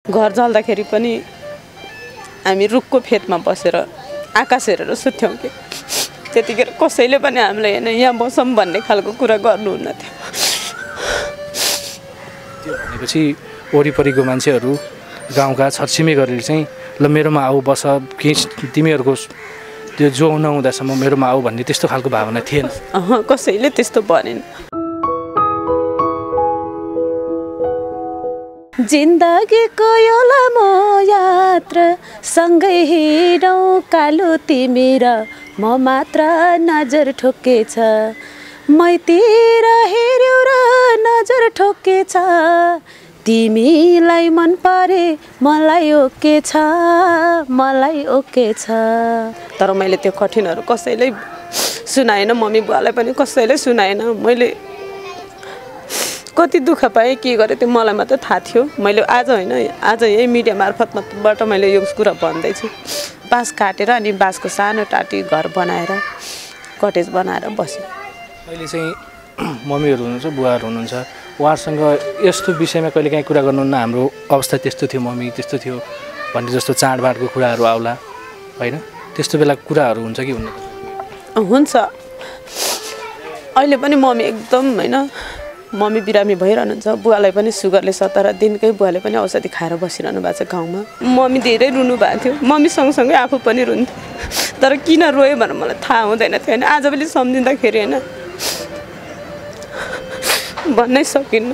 घर जल्दाखेरि पनि हामी रुखको फेदमा बसेर आकाश हेरेर सुत्थ्यौँ कि त्यतिखेर कसैले पनि हामीलाई होइन यहाँ बसौँ भन्ने खालको कुरा गर्नुहुन्न थियो। त्यो भनेपछि वरिपरिको मान्छेहरू गाउँका छरछिमेकीहरूले चाहिँ ल मेरोमा आऊ बस केही तिमीहरूको त्यो जो नहुँदासम्म मेरोमा आऊ भन्ने त्यस्तो खालको भावना थिएन? कसैले त्यस्तो भनेन। जिन्दगीको यो लामो यात्रा सँगै हिँडौँ कालो तिमी र म मात्र नजर ठोकेछ मैतिर हेर्यौ र नजर ठोकेछ तिमीलाई मन परे मलाई ओके छ। तर मैले त्यो कठिनहरू कसैलाई सुनाएन, मम्मी बुवालाई पनि कसैले सुनाएन। मैले कति दुःख पाएँ के गरेँ त्यो मलाई मात्र थाहा थियो। मैले आज होइन आज यही मिडिया मार्फतबाट मैले यो कुरा भन्दैछु। बाँस काटेर अनि बाँसको सानो टाटी घर बनाएर कटेज बनाएर बस्यो। अहिले चाहिँ मम्मीहरू हुनुहुन्छ बुवाहरू हुनुहुन्छ उहाँहरूसँग यस्तो विषयमा कहिले काहीँ कुरा गर्नुहुन्न हाम्रो अवस्था त्यस्तो थियो मम्मी त्यस्तो थियो भन्ने जस्तो चाडबाडको कुराहरू आउला होइन त्यस्तो बेला कुराहरू हुन्छ कि हुन्न? हुन्छ। अहिले पनि मम्मी एकदम होइन मम्मी बिरामी भइरहनुहुन्छ। बुवालाई पनि सुगरले 17 दिनकै बुवाले पनि औषधि खाएर बसिरहनु भएको छ गाउँमा। मम्मी धेरै रुनु भएको थियो, मम्मी सँगसँगै आफू पनि रुन्थ्यो। तर किन रोयो भनेर मलाई थाहा हुँदैन थियो होइन। आज पनि सम्झिँदाखेरि होइन भन्नै सकिन्न।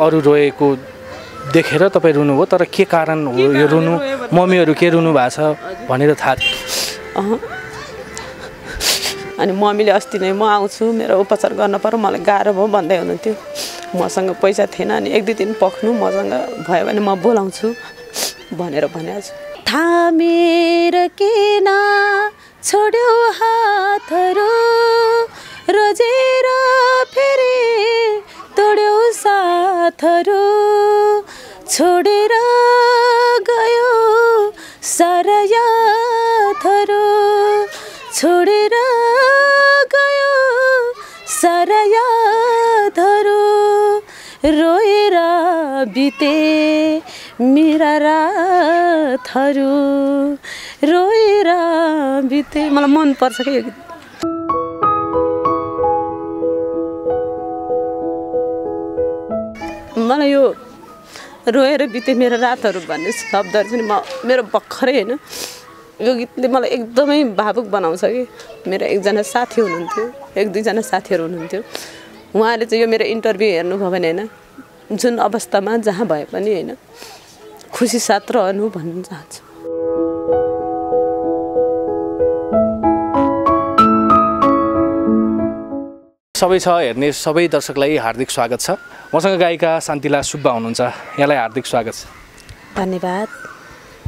अरू रोएको देखेर तपाईँ रुनुभयो तर के कारण हो यो रुनु मम्मीहरू के रुनु भएको छ भनेर थाहा थियो? अनि मम्मीले अस्ति नै म आउँछु मेरो उपचार गर्न पर्यो मलाई गाह्रो भयो भन्दै हुनुहुन्थ्यो। मसँग पैसा थिएन अनि 1-2 दिन पख्नु मसँग भयो भने म बोलाउँछु भनेर भनेको छु। थामेर किन छोड्यौ हातहरू रोजेर फेरि तोड्यौ साथहरू छोडेर गयो सारा यादहरू छोडेर गयो सारा यादहरू रोएर बिते मेरा रातहरू रोएर बिते। मलाई मन पर्छ कि यो गीत। मलाई यो रोएर बिते मेरो रातहरू भन्ने शब्दहरू चाहिँ मेरो भर्खरै होइन यो गीतले मलाई एकदमै भावुक बनाउँछ कि। मेरो एकजना साथी हुनुहुन्थ्यो 1-2 जना साथीहरू हुनुहुन्थ्यो उहाँले चाहिँ यो मेरो इन्टरभ्यू हेर्नुभयो भने होइन जुन अवस्थामा जहाँ भए पनि होइन खुसी साथ रहनु भन्न चाहन्छु। सबै छ हेर्ने सबै दर्शकलाई हार्दिक स्वागत छ। मसँग गायिका शान्तिला सुब्बा हुनुहुन्छ, यहाँलाई हार्दिक स्वागत छ। धन्यवाद।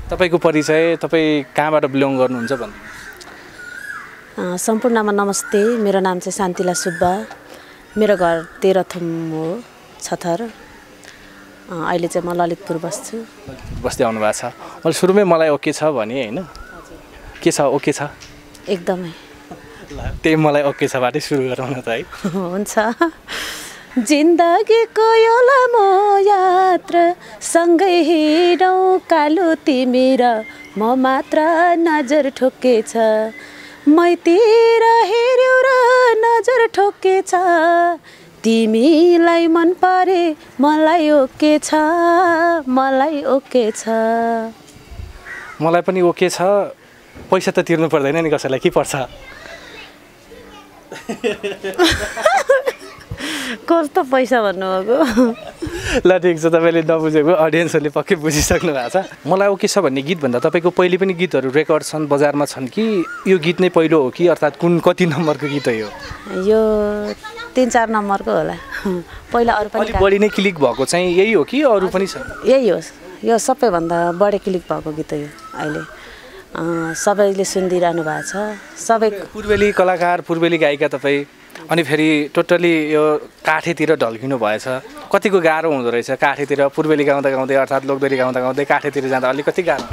तपाईँको परिचय तपाईँ कहाँबाट बिलोङ गर्नुहुन्छ भन्नु? सम्पूर्णमा नमस्ते, मेरो नाम चाहिँ शान्तिला सुब्बा, मेरो घर तेह्रथुम हो छथर। अहिले चाहिँ म ललितपुर बस्छु। बस्दै आउनु भएको छ। मैले सुरुमै मलाई ओके छ भने होइन के छ ओके छ एकदमै त्यही मलाई ओके छबाटै सुरु गरौँ न त है। हुन्छ। जिन्दगीको यो लामो यात्रा सँगै हिँडौँ कालो तिमी र म मात्र नजर ठोकेछ मैतिर हेर्यौ र नजर ठोकेछ तिमीलाई मन परे मलाई ओके छ मलाई ओके छ। मलाई पनि ओके छ। पैसा त तिर्नु पर्दैन नि कसैलाई के पर्छ? कस्तो पैसा भन्नुभएको? ल ठिक छ, तपाईँले नबुझेको अडियन्सहरूले पक्कै बुझिसक्नु भएको छ। मलाई ओके छ भन्ने गीत भन्दा तपाईँको पहिले पनि गीतहरू रेकर्ड छन् बजारमा छन् कि यो गीत नै पहिलो हो कि अर्थात् कति नम्बरको गीत हो यो 3-4 नम्बरको होला। पहिला अरू पनि बढी नै क्लिक भएको चाहिँ यही हो कि अरू पनि छ? यही हो, यो सबैभन्दा बढी क्लिक भएको गीत हो यो। अहिले सबैले सुनिदिइरहनु भएको छ। सबै पूर्वेली कलाकार पूर्वेली गायिका तपाईँ अनि फेरि टोटली यो काठेतिर ढल्किनु भएछ। कतिको गाह्रो हुँदो रहेछ काठेतिर पूर्वेली गाउँदा गाउँदै अर्थात् लोकदोरी गाउँदा गाउँदै काठेतिर जाँदा अलिकति गाह्रो?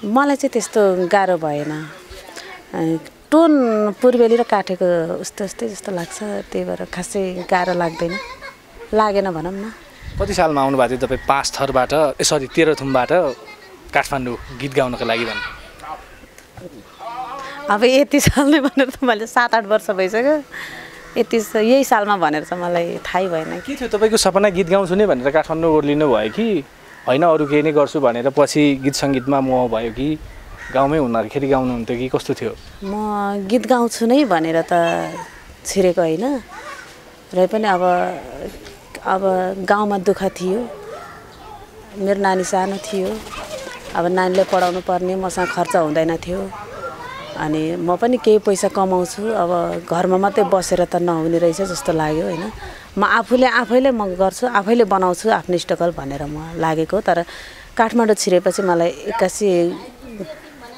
मलाई चाहिँ त्यस्तो गाह्रो भएन। टोन पूर्वेली र काठेको उस्तै जस्तो लाग्छ, त्यही भएर खासै गाह्रो लाग्दैन। लागेन भनौँ न। कति सालमा आउनुभएको थियो तपाईँ 5 थरबाट सरी तेह्रथुमबाट काठमाडौँ गीत गाउनको लागि भन्नु? अब यति साल नै भनेर त मैले 7-8 वर्ष भइसक्यो। यही सालमा भनेर चाहिँ मलाई थाहै भएन। के थियो तपाईँको सपना गीत गाउँछु नै भनेर काठमाडौँ ओर्लिनु भयो कि होइन अरू केही नै गर्छु भनेर पछि गीत सङ्गीतमा मोह भयो कि गाउँमै हुँदाखेरि गाउनुहुन्थ्यो कि कस्तो थियो? म गीत गाउँछु नै भनेर त छिरेको होइन र पनि अब गाउँमा दुःख थियो। मेरो नानी सानो थियो, अब नानीले पढाउनु पर्ने, मसँग खर्च हुँदैन थियो। अनि म पनि केही पैसा कमाउँछु, अब घरमा मात्रै बसेर त नहुने रहेछ जस्तो लाग्यो होइन। म आफैले म गर्छु, आफैले बनाउँछु आफ्नो स्ट्रगल भनेर म लागेको। तर काठमाडौँ छिरेपछि मलाई एक्कासी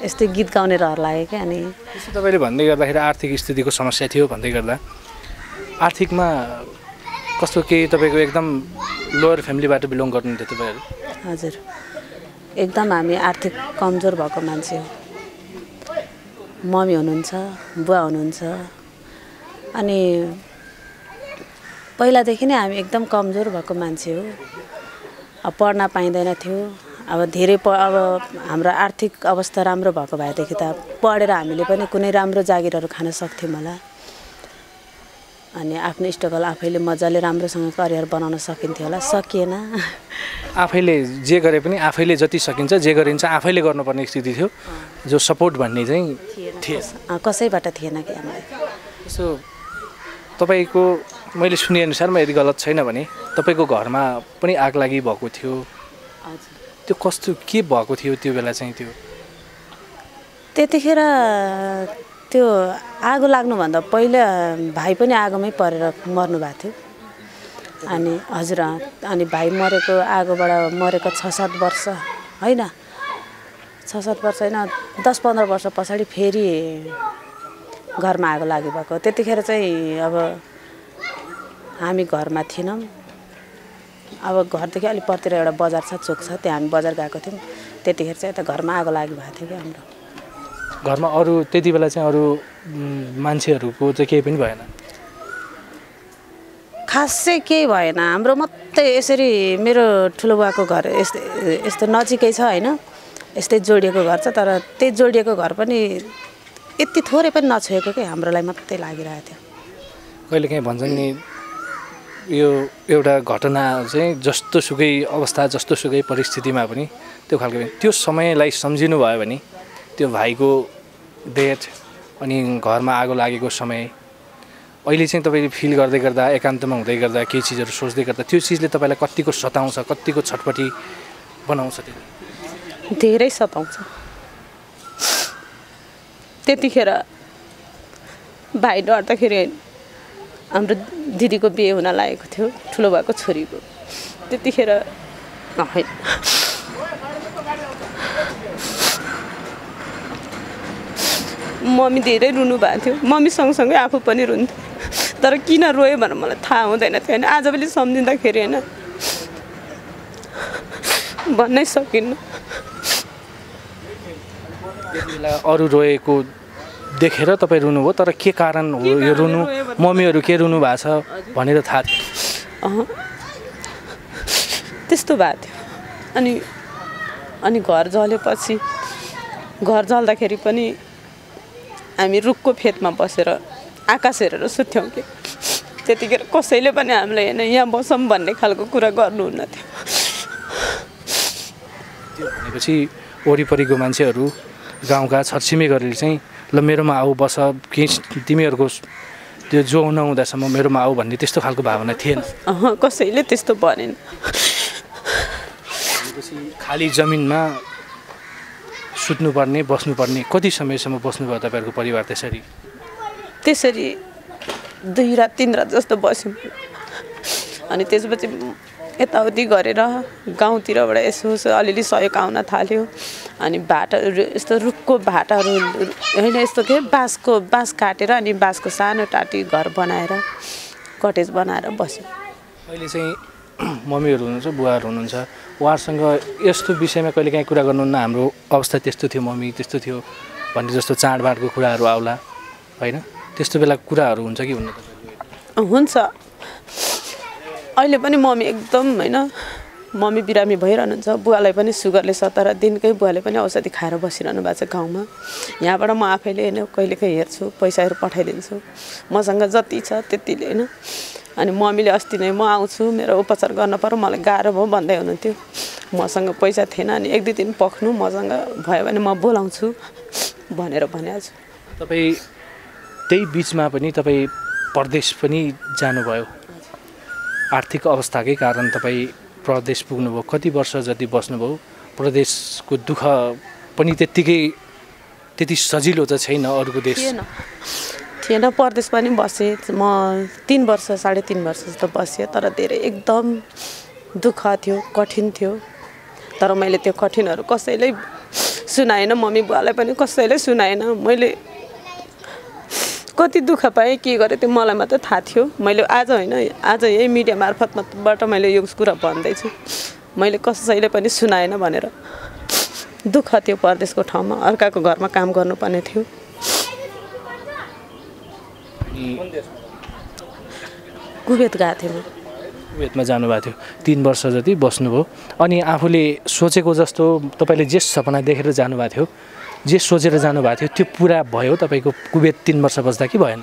यस्तै गीत गाउने रहर लाग्यो क्या। अनि तपाईँले भन्दै गर्दाखेरि आर्थिक स्थितिको समस्या थियो भन्दै गर्दा आर्थिकमा कस्तो केही तपाईँको एकदम लोवर फ्यामिलीबाट बिलोङ गर्नुहुन्थ्यो तपाईँहरू? हजुर, एकदम हामी आर्थिक कमजोर भएको मान्छे हो। मम्मी हुनुहुन्छ, बुवा हुनुहुन्छ। अनि पहिलादेखि नै हामी एकदम कमजोर भएको मान्छे हो। अब पढ्न पाइँदैन थियो। अब धेरै अब हाम्रो आर्थिक अवस्था राम्रो भएको भएदेखि त पढेर हामीले पनि कुनै राम्रो जागिरहरू खान सक्थ्यौँ होला। अनि आफ्नो स्ट्रगल आफैले मजाले राम्रोसँग करियर बनाउन सकिन्थ्यो होला, सकिएन। आफैले जे गरे पनि आफैले जति सकिन्छ जे गरिन्छ आफैले गर्नुपर्ने स्थिति थियो, जो सपोर्ट भन्ने चाहिँ थिएन, कसैबाट थिएन कि हामीलाई। यसो तपाईँको मैले सुनेअनुसारमा यदि गलत छैन भने तपाईँको घरमा पनि आग लागि भएको थियो। हजुर, त्यो कस्तो के भएको थियो त्यो बेला चाहिँ? त्यो त्यतिखेर त्यो आगो लाग्नुभन्दा पहिला भाइ पनि आगोमै परेर मर्नु भएको थियो। अनि हजुर, अनि भाइ मरेको आगोबाट मरेको 6-7 वर्ष होइन, 6-7 वर्ष होइन 10-15 वर्ष पछाडि फेरि घरमा आगो लागि भएको। त्यतिखेर चाहिँ अब हामी घरमा थिएनौँ। अब घरदेखि अलिक परतिर एउटा बजार छ, चोक छ, त्यहाँ हामी बजार गएको थियौँ। त्यतिखेर चाहिँ यता घरमा आगो लागि भएको थियो कि हाम्रो घरमा। अरू त्यति बेला चाहिँ अरू मान्छेहरूको चाहिँ केही पनि भएन? खास चाहिँ केही भएन हाम्रो, मात्रै यसरी मेरो ठुलो बुवाको घर यस्तो नजिकै छ होइन, यस्तै जोडिएको घर छ। तर त्यही जोडिएको घर पनि यति थोरै पनि नछोएको कि हाम्रोलाई मात्रै लागिरहेको थियो। कहिलेकाहीँ भन्छन् नि यो एउटा घटना चाहिँ जस्तो सुकै अवस्था जस्तो सुकै परिस्थितिमा पनि त्यो खालको त्यो समयलाई सम्झिनु भयो भने त्यो भाइको डेथ अनि घरमा आगो लागेको समय अहिले चाहिँ तपाईँले फिल गर्दै गर्दा एकान्तमा हुँदै गर्दा केही चिजहरू सोच्दै गर्दा त्यो चिजले तपाईँलाई कतिको सताउँछ, कतिको छटपटी बनाउँछ? त्यो धेरै सताउँछ। त्यतिखेर भाइ डर्दाखेरि हाम्रो दिदीको बिहे हुन लागेको थियो, ठुलो भएको छोरीको। त्यतिखेर मम्मी धेरै रुनु भएको थियो। मम्मी सँगसँगै आफू पनि रुन्थ्यो। तर किन रोयो भनेर मलाई थाहा हुँदैन थियो होइन। आज पनि सम्झिँदाखेरि होइन भन्नै सकिन्न। अरू रोएको देखेर तपाईँ रुनुभयो, तर के कारण हो यो रुनु, मम्मीहरू के रुनु भएको छ भनेर थाहा थियो? त्यस्तो भएको थियो। अनि घर जलेपछि, घर जल्दाखेरि पनि हामी रुखको फेदमा बसेर आकाश हेरेर सुत्थ्यौँ कि त्यतिखेर कसैले पनि हामीलाई होइन यहाँ बसौँ भन्ने खालको कुरा गर्नुहुन्न थियो। त्यो भनेपछि वरिपरिको मान्छेहरू गाउँका छरछिमेकीहरूले चाहिँ ल मेरोमा आऊ बस, कि तिमीहरूको त्यो जो नहुँदासम्म मेरोमा आऊ भन्ने त्यस्तो खालको भावना थिएन? कसैले त्यस्तो भनेन। खाली जमिनमा सुत्नुपर्ने बस्नुपर्ने कति समयसम्म बस्नुभयो तपाईँहरूको परिवार? त्यसरी 2 रात 3 रात जस्तो बस्यौँ। अनि त्यसपछि यताउति गरेर गाउँतिरबाट यसो अलिअलि सहयोग आउन थाल्यो। अनि भाटाहरू यस्तो रुखको भाटाहरू होइन, यस्तो के बाँस काटेर अनि बाँसको सानो टाटी घर बनाएर कटेज बनाएर बस्यौँ। अहिले चाहिँ मम्मीहरू हुनुहुन्छ, बुवाहरू हुनुहुन्छ, उहाँहरूसँग यस्तो विषयमा कहिलेकाहीँ कुरा गर्नुहुन्न हाम्रो अवस्था त्यस्तो थियो, मम्मी त्यस्तो थियो भन्ने जस्तो चाडबाडको कुराहरू आउला होइन? त्यस्तो बेला कुराहरू हुन्छ कि हुन्न? हुन्छ। अहिले पनि मम्मी एकदम होइन मम्मी बिरामी भइरहनुहुन्छ बुवालाई पनि सुगरले 17 दिनकै बुवाले पनि औषधि खाएर बसिरहनु भएको छ गाउँमा यहाँबाट म आफैले होइन कहिलेकाहीँ हेर्छु पैसाहरू पठाइदिन्छु मसँग जति छ त्यतिले होइन अनि मम्मीले अस्ति नै म आउँछु मेरो उपचार गर्न पर्यो मलाई गाह्रो भयो भन्दै हुनुहुन्थ्यो मसँग पैसा थिएन अनि 1-2 दिन पख्नु मसँग भयो भने म बोलाउँछु भनेर भनेको छु तपाईँ त्यही बिचमा पनि तपाईँ परदेश पनि जानुभयो आर्थिक अवस्थाकै कारण तपाईँ प्रदेश पुग्नुभयो कति वर्ष जति बस्नुभयो प्रदेशको दुःख पनि त्यति सजिलो त छैन अरूको देश थिएन परदेश पनि बसेँ म 3 वर्ष 3.5 वर्ष जस्तो बसेँ तर धेरै एकदम दुःख थियो कठिन थियो तर मैले त्यो कठिनहरू कसैलाई सुनाएन मम्मी बुवालाई पनि कसैले सुनाएन मैले कति दुःख पाएँ के गरेँ त्यो मलाई मात्र थाहा थियो मैले आज होइन आज यही मिडिया मार्फतबाट मैले यो कुरा भन्दैछु मैले कसैले पनि सुनाएन भनेर दुःख थियो परदेशको ठाउँमा अर्काको घरमा काम गर्नुपर्ने थियो कुवेत गएको थिएँ म कुवेतमा जानुभएको थियो 3 वर्ष जति बस्नुभयो अनि आफूले सोचेको जस्तो तपाईँले जे सपना देखेर जानुभएको थियो जे सोचेर जानुभएको थियो त्यो पुरा भयो तपाईँको कुवेत 3 वर्ष बस्दा कि भएन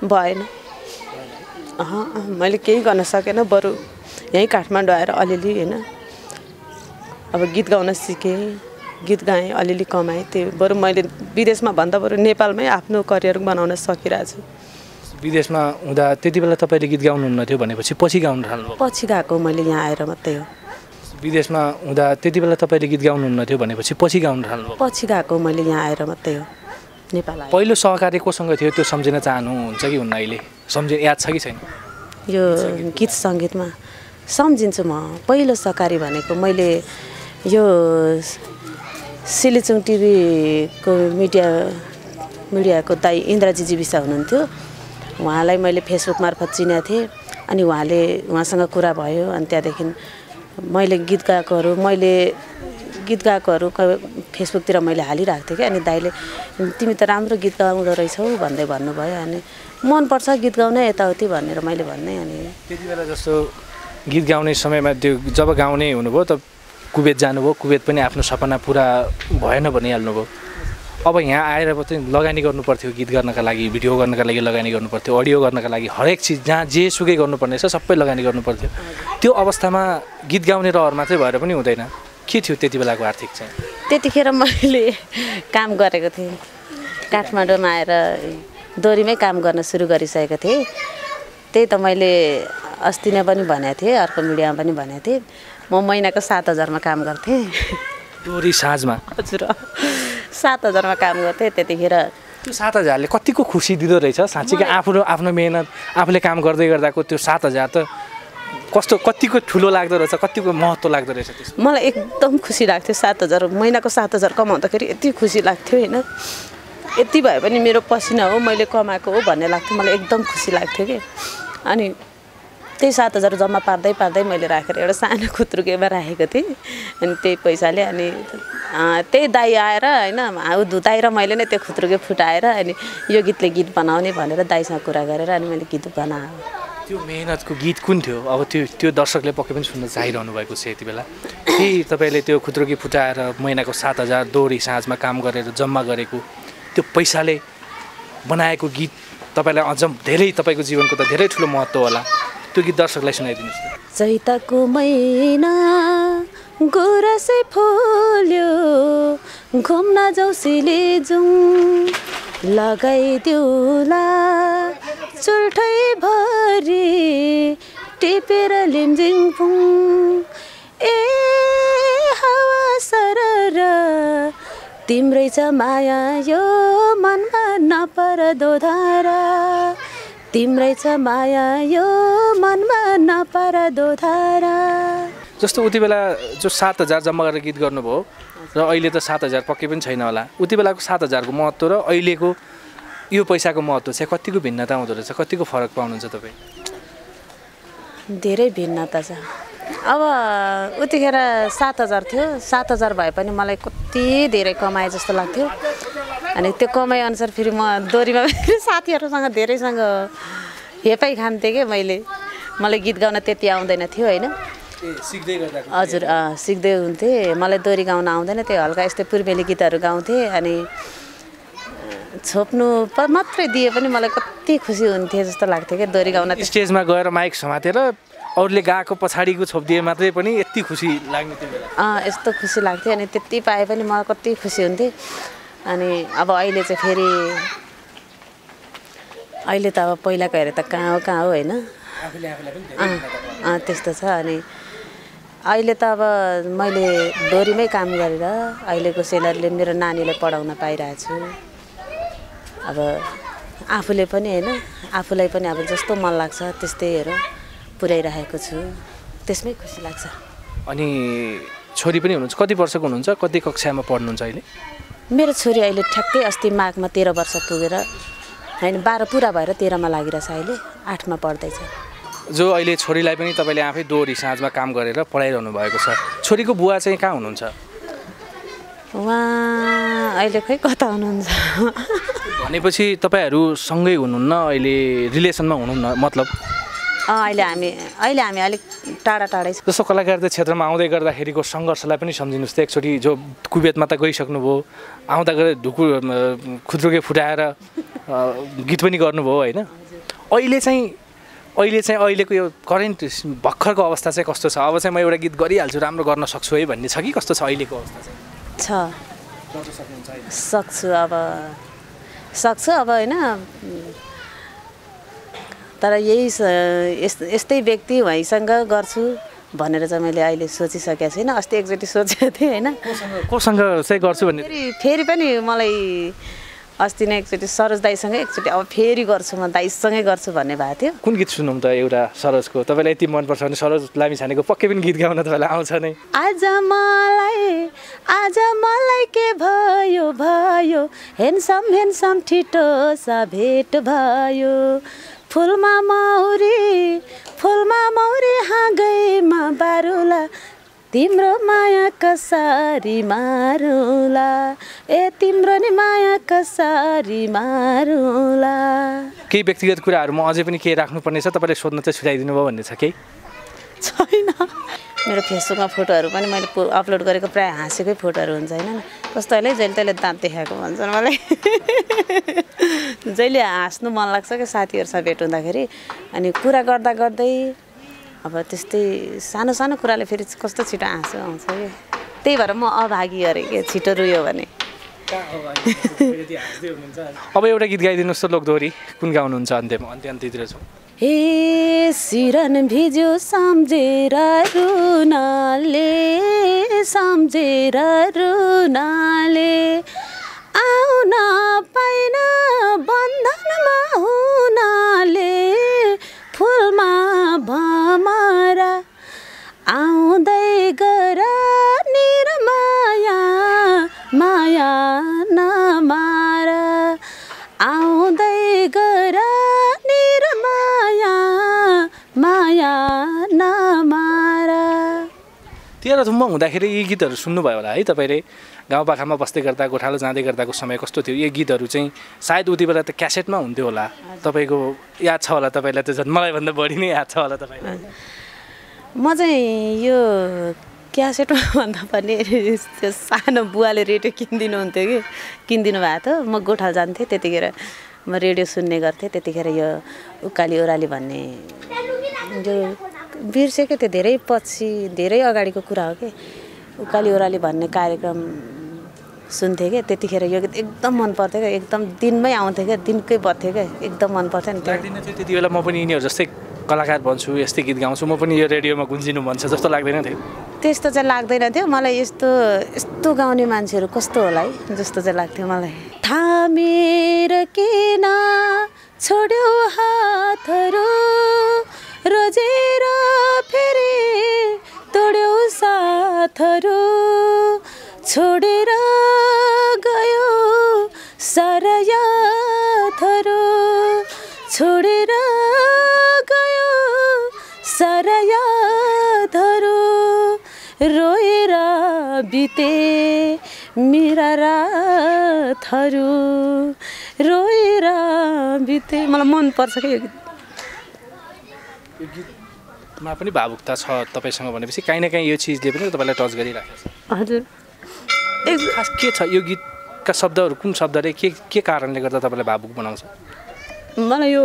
भएन मैले केही गर्न सकेन बरु यहीँ काठमाडौँ आएर अलिअलि होइन अब गीत गाउन सिकेँ गीत गाएँ अलिअलि कमाएँ त्यो बरु मैले विदेशमा भन्दा बरु नेपालमै आफ्नो करियर बनाउन सकिरहेको छु विदेशमा हुँदा त्यति बेला तपाईँले गीत गाउनुहुन्न थियो भनेपछि पछि गाउनु थाल्नुभयो पछि गएको मैले यहाँ आएर मात्रै हो विदेशमा हुँदा त्यति बेला तपाईँले गीत गाउनुहुन्न थियो भनेपछि पछि गाउनु थाल्नुभयो पछि गएको मैले यहाँ आएर मात्रै हो नेपाल आएर पहिलो सहकारी कोसँग थियो त्यो सम्झिन चाहनुहुन्छ कि हुन्न अहिले याद छ कि छैन यो गीत सङ्गीतमा सम्झिन्छु म पहिलो सहकारी भनेको मैले यो सिलिचुङ टिभीको मिडियाको दाइ इन्द्रजी जीविसा हुनुहुन्थ्यो उहाँलाई मैले फेसबुक मार्फत चिनेको थिएँ अनि उहाँसँग कुरा भयो अनि त्यहाँदेखि मैले गीत गाएकोहरू फेसबुकतिर मैले हालिरहेको थिएँ कि अनि दाइले तिमी त राम्रो गीत गाउँदो रहेछौ भन्दै भन्नुभयो अनि मनपर्छ गीत गाउनै यताउति भनेर मैले भन्ने अनि त्यति बेला जस्तो गीत गाउने समयमा त्यो जब गाउने हुनुभयो त कुवेत जानुभयो कुवेत पनि आफ्नो सपना पुरा भएन भनिहाल्नुभयो अब यहाँ आएर पनि लगानी गर्नुपर्थ्यो गीत गर्नका लागि भिडियो गर्नका लागि लगानी गर्नुपर्थ्यो अडियो गर्नका लागि हरेक चिज जहाँ जे सुकै गर्नुपर्ने छ सबै लगानी गर्नुपर्थ्यो त्यो अवस्थामा गीत गाउने रहर मात्रै भएर पनि हुँदैन के थियो त्यति बेलाको आर्थिक चाहिँ त्यतिखेर मैले काम गरेको थिएँ काठमाडौँमा आएर डोरीमै काम गर्न सुरु गरिसकेको थिएँ त्यही त मैले अस्ति नै पनि भनेको थिएँ अर्को मिडियामा पनि भनेको थिएँ म महिनाको 7,000मा काम गर्थेँ डोरी साँझमा हजुर 7,000मा काम गर्थेँ त्यतिखेर त्यो 7,000ले कतिको खुसी दिँदो रहेछ साँच्चीकै आफ्नो मेहनत आफूले काम गर्दै गर्दाको त्यो 7,000 त कतिको ठुलो लाग्दो रहेछ कतिको महत्त्व लाग्दो रहेछ त्यसमा मलाई एकदम खुसी लाग्थ्यो 7,000 महिनाको 7,000 कमाउँदाखेरि यति खुसी लाग्थ्यो होइन यति भए पनि मेरो पसिना हो मैले कमाएको हो भन्ने लाग्थ्यो मलाई एकदम खुसी लाग्थ्यो कि अनि त्यही 7,000 जम्मा पार्दै मैले राखेर एउटा सानो खुत्रुकेमा राखेको थिएँ अनि त्यही पैसाले अनि त्यही दाइ आएर होइन दाइ र मैले नै त्यो खुत्रुके फुटाएर अनि यो गीतले गीत बनाउने भनेर दाइसँग कुरा गरेर अनि मैले गीत बनाएँ त्यो मेहनतको गीत कुन थियो अब त्यो दर्शकले पक्कै पनि सुन्न चाहिरहनु भएको छ यति बेला त्यही तपाईँले त्यो खुत्रुके फुटाएर महिनाको 7,000 डोरी साँझमा काम गरेर जम्मा गरेको त्यो पैसाले बनाएको गीत तपाईँलाई अझ धेरै तपाईँको जीवनको त धेरै ठुलो महत्त्व होला त्यो गीत दर्शकलाई सुनाइदिनुहोस् त चैतको महिना गुरसे फुल्यो घुम्न जाउँ सिलिजुङ लगाइदिउला चुल्ठै भरि टिपेर लिम्जिङफुङ ए हावा सरर तिम्रै छ माया यो मनमा नपर्दो धारा तिम्रै छ माया यो मनमा नपर्दो धारा जस्तो उति बेला जो 7,000 जम्मा गरेर गीत गर्नुभयो र अहिले त 7,000 पक्कै पनि छैन होला उति बेलाको 7,000 को महत्त्व र अहिलेको यो पैसाको महत्त्व चाहिँ कतिको भिन्नता हुँदो रहेछ कतिको फरक पाउनुहुन्छ तपाईँ धेरै भिन्नता छ अब उतिखेर 7,000 थियो 7,000 भए पनि मलाई कति धेरै कमाए जस्तो लाग्थ्यो अनि त्यो कमाइ अनुसार फेरि म डोरीमा साथीहरूसँग धेरैसँग हेपाइ खान्थेँ कि मैले मलाई गीत गाउन त्यति आउँदैन थियो होइन हजुर सिक्दै हुन्थेँ मलाई दोहोरी गाउन आउँदैन त्यो हल्का यस्तै पूर्वेली गीतहरू गाउँथेँ अनि छोप्नु मात्रै दिए पनि मलाई कति खुसी हुन्थ्यो जस्तो लाग्थ्यो क्या दोहोरी गाउन स्टेजमा गएर माइक समातेर अरूले गाएको पछाडिको छोपिदिए मात्रै पनि यति खुसी लाग्ने थियो यस्तो खुसी लाग्थ्यो अनि त्यति पाए पनि मलाई कति खुसी हुन्थेँ अनि अब अहिले चाहिँ फेरि अहिले त अब पहिलाको हेरे त कहाँ हो होइन त्यस्तो छ अनि अहिले त अब मैले डोरीमै काम गरेर अहिलेको सेलरले मेरो नानीलाई पढाउन पाइरहेको छु अब आफूले पनि होइन आफूलाई पनि अब जस्तो मन लाग्छ त्यस्तैहरू पुर्याइरहेको छु त्यसमै खुसी लाग्छ अनि छोरी पनि हुनुहुन्छ कति वर्षको हुनुहुन्छ कति कक्षामा पढ्नुहुन्छ अहिले मेरो छोरी अहिले ठ्याक्कै अस्ति माघमा 13 वर्ष पुगेर होइन 12 पुरा भएर 13मा लागिरहेछ अहिले 8मा पढ्दैछ जो अहिले छोरीलाई पनि तपाईँले आफै दोहोरी साँझमा काम गरेर पढाइरहनु भएको छ छोरीको बुवा चाहिँ कहाँ हुनुहुन्छ उहाँ अहिले खै कता हुनुहुन्छ भनेपछि तपाईँहरू सँगै हुनुहुन्न अहिले रिलेसनमा हुनुहुन्न मतलब अहिले हामी अलिक टाढा टाढै छौँ जस्तो कलाकारिता क्षेत्रमा आउँदै गर्दाखेरिको सङ्घर्षलाई पनि सम्झिनुहोस् त एकचोटि जो कुवेतमा त गइसक्नुभयो आउँदा गएर ढुकुर खुद्रुके फुटाएर गीत पनि गर्नुभयो होइन अहिलेको यो करेन्ट भर्खरको अवस्था चाहिँ कस्तो छ अब चाहिँ म एउटा गीत गरिहाल्छु राम्रो गर्न सक्छु है भन्ने छ कि कस्तो छ अहिलेको अवस्था चाहिँ सक्छु अब होइन तर यही यस्तै व्यक्ति भइसँग गर्छु भनेर चाहिँ मैले अहिले सोचिसकेको छैन अस्ति एकचोटि सोचेको थिएँ होइन कोसँग चाहिँ गर्छु भन्ने फेरि पनि मलाई अस्ति नै एकचोटि सरोज दाईसँगै एकचोटि अब फेरि गर्छु म दाईसँगै गर्छु भन्ने भएको थियो कुन गीत सुनौँ त एउटा सरोजको तपाईँलाई यति मनपर्छ भने सरोज लामिछानेको पक्कै पनि गीत गाउन तपाईँलाई आउँछ नै आज मलाई के भयो हेन्सम ठिटो सा भेट भयो फुलमा मौरी हाँगैमा बारुला तिम्रो माया कसरी मारुला तिम्रो नि माया कसरी मारुला केही व्यक्तिगत कुराहरू म अझै पनि के राख्नुपर्ने छ तपाईँले सोध्न चाहिँ छुट्याइदिनु भयो भन्ने छ केही छैन मेरो फेसबुकमा फोटोहरू पनि मैले अपलोड गरेको प्राय हाँसेकै फोटोहरू हुन्छ होइन कस्तो अहिले जहिले तैँले दाँत देखाएको भन्छन् मलाई जहिले हाँस्नु मन लाग्छ क्या साथीहरूसँग भेट हुँदाखेरि अनि कुरा गर्दै अब त्यस्तै सानो कुराले फेरि कस्तो छिटो हाँसो आउँछ कि त्यही भएर म अभागी अरे के छिटो रुयो भने अब एउटा गीत गाइदिनुहोस् त लोकदोहोरी कुन गाउनुहुन्छ अन्त्यतिर छौँ हे सिरन भिज्यो सम्झेर रुनाले आउन पाइन बन्धनमा हुनाले फुलमा भमरा आउँदै गर निरमाया माया नमारा आउँदै गर निरमाया माया नमारा 13 थुममा हुँदाखेरि यी गीतहरू सुन्नुभयो होला है तपाईँले गाउँपाखामा बस्दै गर्दा गोठालो जाँदै गर्दाको समय कस्तो थियो यो गीतहरू चाहिँ सायद उति बेला त क्यासेटमा हुन्थ्यो होला तपाईँको याद छ होला तपाईँलाई त झन् मलाई भन्दा बढी नै याद छ होला तपाईँलाई म चाहिँ यो क्यासेटमा भन्दा पनि त्यो सानो बुवाले रेडियो किनिदिनु भएको थियो म गोठालो जान्थेँ त्यतिखेर म रेडियो सुन्ने गर्थेँ त्यतिखेर यो उकाली ओह्राली भन्ने जो बिर्सेको त्यो धेरै पछि धेरै अगाडिको कुरा हो कि उकाली ओह्राली भन्ने कार्यक्रम सुन्थेँ क्या त्यतिखेर यो गीत एकदम मन पर्थ्यो क्या एकदम दिनमै आउँथ्यो क्या दिनकै बर्थ्यो क्या एकदम मन पर्थ्यो नि त्यति बेला म पनि यिनीहरू जस्तै कलाकार बन्छु यस्तै गीत गाउँछु म पनि यो रेडियोमा गुन्जिनु मन छ जस्तो लाग्दैन थियो त्यस्तो चाहिँ लाग्दैन थियो मलाई यस्तो गाउने मान्छेहरू कस्तो होला है जस्तो चाहिँ लाग्थ्यो मलाई थामेर किन छोड्यो हातहरू रोजेर फेरि तोड्यो साथहरू छोडेर गयो सारा यादहरू छोडेर गयो सारा यादहरू रोएर बिते मेरा रातहरू रोएर बिते मलाई मनपर्छ क्या यो गीत मा पनि भावुकता छ तपाईँसँग भनेपछि काहीँ न काहीँ यो चिजले पनि तपाईँलाई टच गरिराखेको छ। हजुर खास के छ यो गीतका शब्दहरू, कुन शब्दले के कारणले गर्दा तपाईँलाई भावुक बनाउँछ? मलाई यो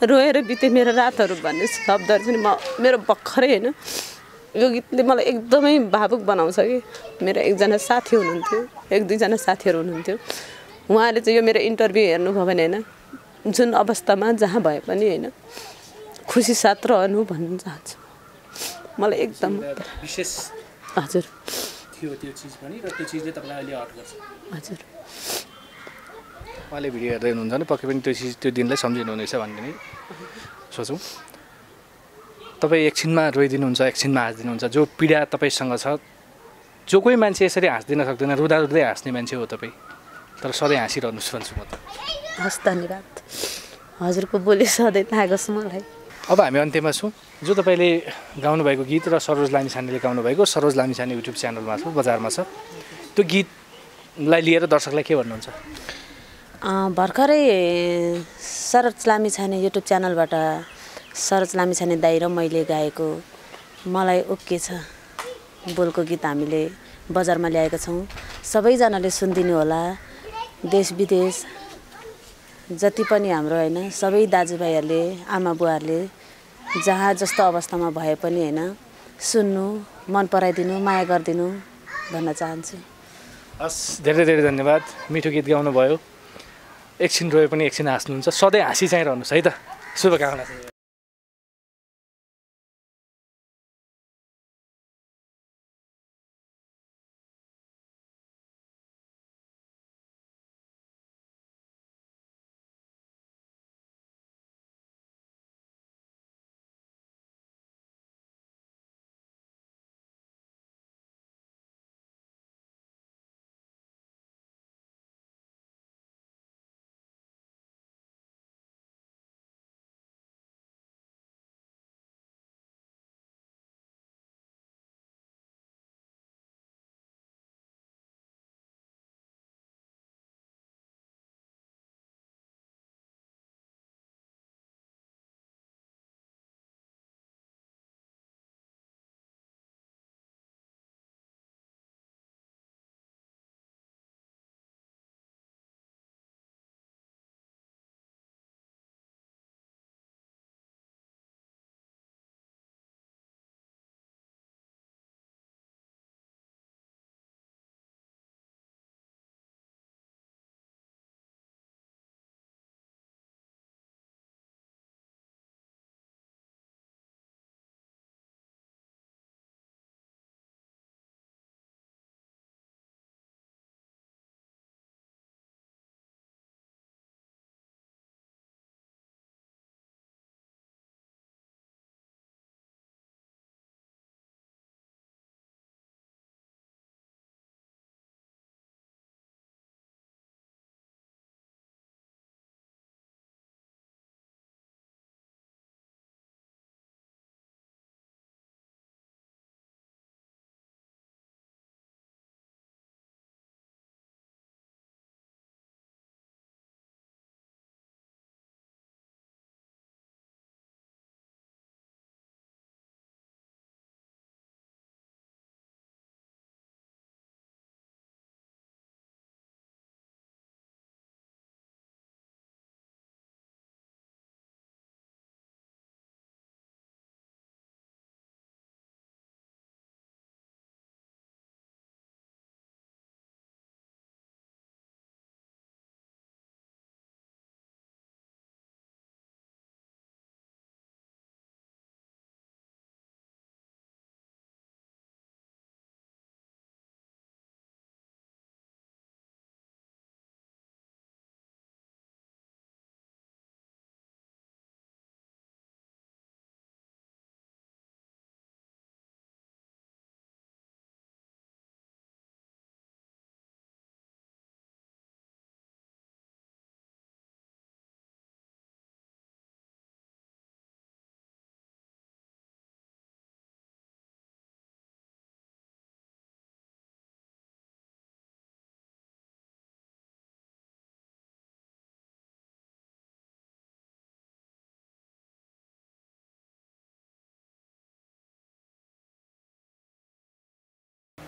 रोएर बिते मेरो रातहरू भन्ने शब्दहरू चाहिँ मेरो भर्खरै होइन, यो गीतले मलाई एकदमै भावुक बनाउँछ कि। मेरो एकजना साथी हुनुहुन्थ्यो, एक दुईजना साथीहरू हुनुहुन्थ्यो, उहाँले चाहिँ यो मेरो इन्टरभ्यू हेर्नुभयो भने होइन, जुन अवस्थामा जहाँ भए पनि होइन खुसी साथ रहनु भन्न चाहन्छु। मलाई एकदम विशेष हजुर थियो त्यो चिज पनि, र त्यो चिजले तपाईँलाई अहिले हट गर्छ। हजुर उहाँले भिडियो हेर्दै हुनुहुन्छ भने पक्कै पनि त्यो चिज त्यो दिनलाई सम्झिनुहुनेछ भन्ने नै सोचौँ। तपाईँ एकछिनमा रोइदिनुहुन्छ, एकछिनमा हाँसिदिनुहुन्छ। जो पीडा तपाईँसँग छ, जो कोही मान्छे यसरी हाँस्दिन सक्दैन, रुँदा रुँदै हाँस्ने मान्छे हो तपाईँ, तर सधैँ हाँसिरहनुहोस् भन्छु म त। हस्, धन्यवाद। हजुरको बोली सधैँ लागोस् मलाई। अब हामी अन्त्यमा छौँ। जो तपाईँले गाउनुभएको गीत र सरोज लामिछानेले गाउनुभएको सरोज लामिछाने युट्युब च्यानलमा छ, बजारमा छ, त्यो गीतलाई लिएर दर्शकलाई के भन्नुहुन्छ? भर्खरै सरोज लामिछाने युट्युब च्यानलबाट सरोज लामिछाने दाइ र मैले गाएको मलाई ओके छ बोलको गीत हामीले बजारमा ल्याएका छौँ। सबैजनाले सुनिदिनु होला। देश विदेश जति पनि हाम्रो होइन, सबै दाजुभाइहरूले, आमा बुवाहरूले जहाँ जस्तो अवस्थामा भए पनि होइन, सुन्नु, मन पराइदिनु, माया गरिदिनु भन्न चाहन्छु। हस्, धेरै धेरै धन्यवाद। मिठो गीत गाउनुभयो। एकछिन रोए पनि एकछिन हाँस्नुहुन्छ। सधैँ हाँसी चाहिँ रहनुहोस् है त। शुभकामना।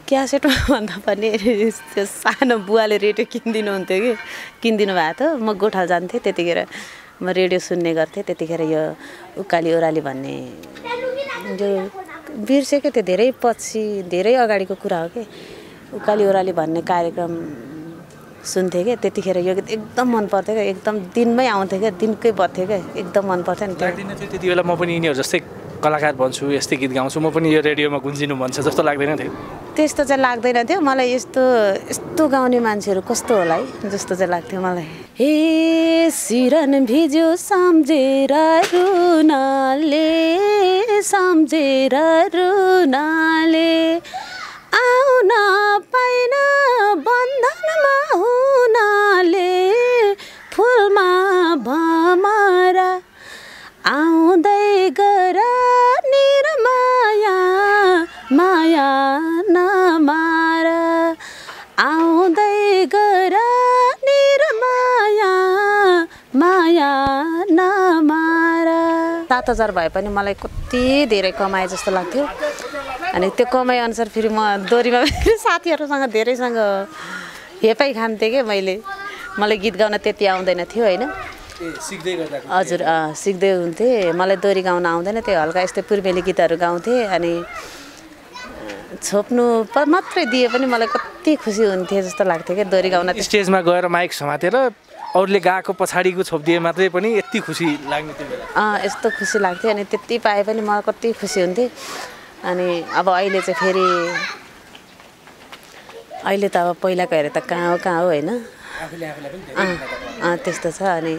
क्यासेटमा भन्दा पनि त्यो सानो बुवाले रेडियो किनिदिनुहुन्थ्यो कि किनिदिनु भएको थियो। म गोठाल जान्थेँ त्यतिखेर म रेडियो सुन्ने गर्थेँ। त्यतिखेर यो उकाली ओह्राली भन्ने जो बिर्सेको त्यो धेरै पछि धेरै अगाडिको कुरा हो कि उकाली ओह्राली भन्ने कार्यक्रम सुन्थेँ क्या। त्यतिखेर यो गीत एकदम मन पर्थ्यो क्या, एकदम दिनमै आउँथ्यो क्या, दिनकै बज्थ्यो क्या, एकदम मन पर्थ्यो नि त्यो। लाग्दैन थियो त्यति बेला म पनि यिनीहरू जस्तै कलाकार बन्छु, यस्तै गीत गाउँछु, म पनि यो रेडियोमा गुन्जिनु मन छ जस्तो लाग्दैन थियो? त्यस्तो चाहिँ लाग्दैन थियो मलाई। यस्तो गाउने मान्छेहरू कस्तो होला है जस्तो चाहिँ लाग्थ्यो मलाई। हे सिरन भिज्यो सम्झेर रुनाले, सम्झेर रुनाले, आउन पाइन बन्धनमा हुनाले, फुलमा भमरा आउँदै गर निरमाया, माया नमार, आउँदै गर निरमाया, माया नमार। 7,000 भए पनि मलाई कति धेरै कमाए जस्तो लाग्थ्यो। अनि त्यो कमाइ अनुसार फेरि म दोरीमा साथीहरूसँग धेरैसँग हेपाइ खान्थेँ क्या मलाई गीत गाउन त्यति आउँदैन थियो होइन। हजुर सिक्दै हुन्थेँ। मलाई दोरी गाउन आउँदैन, त्यो हल्का यस्तै पूर्वेली गीतहरू गाउँथेँ। अनि छोप्नु मात्रै दिए पनि मलाई कति खुसी हुन्थेँ जस्तो लाग्थ्यो क्या दोरी गाउन। स्टेजमा गएर माइक समातेर अरूले गाएको पछाडिको छोपिदिए मात्रै पनि यति खुसी लाग्ने त्यो बेला? यस्तो खुसी लाग्थ्यो। अनि त्यति पाए पनि मलाई कति खुसी हुन्थेँ। अनि अब अहिले चाहिँ फेरि अहिले त अब पहिलाको हेरे त कहाँ हो होइन, त्यस्तो छ। अनि